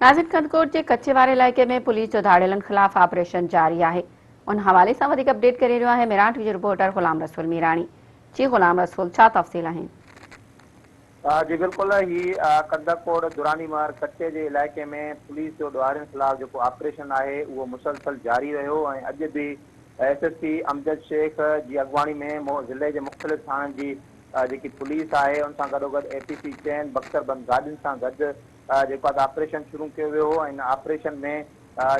ناظم ڪنڌڪوٽ جي ڪچي واري علائقي ۾ پوليس جو ڌاڙيلن خلاف آپريشن جاري آهي ان حوالي سان وڌيڪ اپڊيٽ ڪري رهيو آهي ميران ٽي وي جو رپورٽر غلام رسول ميراڻي جي غلام رسول ڇا تفصيل آهن. جي بلڪل هي ڪنڌڪوٽ دراني مهر ڪچي جي علائقي ۾ پوليس جو ڏوهارين خلاف جيڪو آپريشن آهي اهو مسلسل جاري رهيو ۽ اڄ به S S P Amjad Shaikh جي اڳواڻي ۾ ضلعي جي مختلف ٿاڻن جي جيڪي پوليس آهي ان سان گڏوگڏ اي پي سي چئن بڪتر بند گاڏين سان گڏ جيڪو آهي ته آپريشن شروع ڪيو ويو هو ۽ ان آپريشن ۾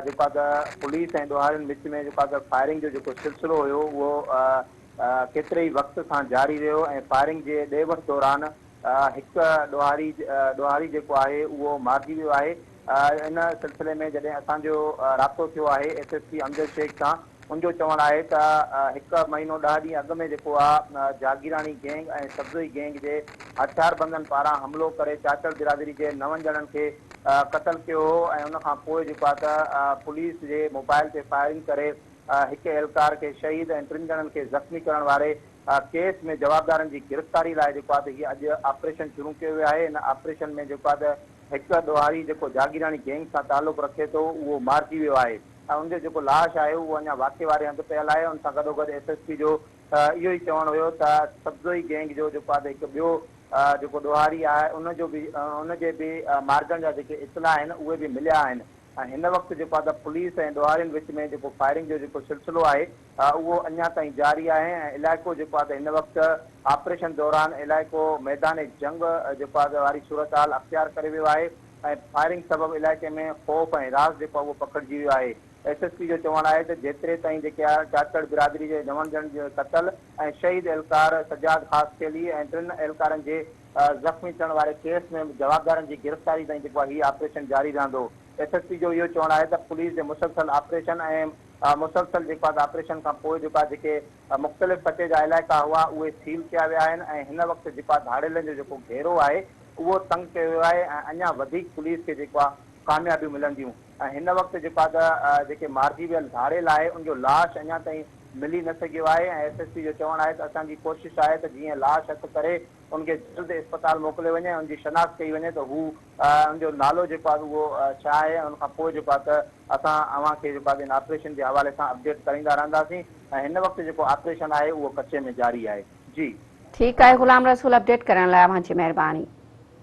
جيڪو آهي ته پوليس ۽ ڏوهارين وچ ۾ جيڪو آهي ته فائرنگ جو جيڪو سلسلو هيو اهو ڪيتري ئي وقت کان جاري رهيو ۽ فائرنگ جي ڏي وٺ دوران هڪ ڏوهاري ڏوهاري جيڪو آهي اهو مارجي ويو آهي ان سلسلي ۾ جڏهن اسان جو رابطو ٿيو آهي S S P Amjad Shaikh سان ان جو چوڻ آهي ته هڪ مهينو ڏهه ڏينهن اڳ ۾ جيڪو آ جاگيراڻي گينگ ۽ سبزوئي گينگ جي هٿياربندن پاران حملو ڪري چاچڙ برادري جي نون ڄڻن کي قتل ڪيو هو ۽ ان کان پوء جيڪو آ ته پوليس جي موبائل تي فائرنگ ڪري هڪ اهلڪار کي شهيد ۽ ٽن ڄڻن کي زخمي ڪرڻ واري ڪيس ۾ جوابدارن جي گرفتاري لاء جيڪو آ ته هي اڄ آپريشن شروع ڪيو ويو آهي ان آپريشن ۾ جيڪو آ ته هڪ ڏوهاري جيڪو جاگيراڻي گينگ سان تعلق رکي ٿو اهو مارجي ويو آهي. ۽ ان جو جيڪو لاش آهي اهو اڃا واقعي واري هنڌ پيل آهي ان سان گڏوگڏ ايس ايس پي جو اهو ئي چوڻ هيو ته سبزوئي گينگ جو جيڪو آهي هڪ ٻيو جيڪو ڏوهاري آهي ان جو به ان جي به مارجڻ جا جيڪي اطلاع آهن اهي به مليا آهن ۽ هن وقت جيڪو آهي ته پوليس ۽ ڏوهارين وچ ۾ جيڪو فائرنگ جو جيڪو سلسلو آهي اهو اڃا تائين جاري آهي ۽ علائقو جيڪو آهي ته هن وقت آپريشن دوران علائقو ميدان جنگ جيڪو آهي واري صورتحال اختيار ڪري ويو آهي ۽ فائرنگ سبب علائقي ۾ خوف ۽ هراس جيڪو آهي اهو پکڙجي ويو آهي. ايس ايس پي جو چوڻ آهي ته جيتري تائين جيڪي چاچڙ برادري جي نون ڄڻن جي قتل ۽ شهيد اهلڪار سجاد خاصخيلي ۽ ٽن اهلڪارن جي زخمي ٿيڻ واري ڪيس ۾ جوابدارن جي گرفتاري تائين جيڪو آهي هي آپريشن جاري رهندو. ايس ايس پي جو اهو چوڻ آهي ته پوليس جي مسلسل آپريشن ۽ مسلسل جيڪو آهي ته آپريشن کان پوء جيڪو آهي جيڪي مختلف ڪچي جا علائقا هئا اهي سيل ڪيا ويا آهن ۽ هن وقت جيڪو آهي ڌاڙيلن جو جيڪو گهيرو آهي اهو تنگ ڪيو ويو آهي ۽ اڃا وڌيڪ پوليس کي جيڪو آهي ڪاميابيون ملنديون ۽ هن وقت جيڪو آهي ته جيڪي مارجي ويل ڌاڙيل آهي ان جو لاش اڃا تائين ملي نه سگهيو آهي ۽ ايس ايس پي جو چوڻ آهي ته اسان جي ڪوشش آهي ته جيئن لاش هٿ ڪري ان کي جلد اسپتال موڪليو وڃي ۽ ان جي شناخت ڪئي وڃي ته هو ان جو نالو جيڪو آهي اهو ڇا آهي ۽ ان کان پوء جيڪو آهي ته اسان اوهان کي جيڪو آهي ان آپريشن جي حوالي سان اپڊيٽ ڪرائيندا رهنداسين ۽ هن وقت جيڪو آپريشن آهي اهو ڪچي ۾ جاري آهي جي. ٺيڪ آهي غلام رسول اپڊيٽ ڪرڻ لاء اوهان جي مهرباني.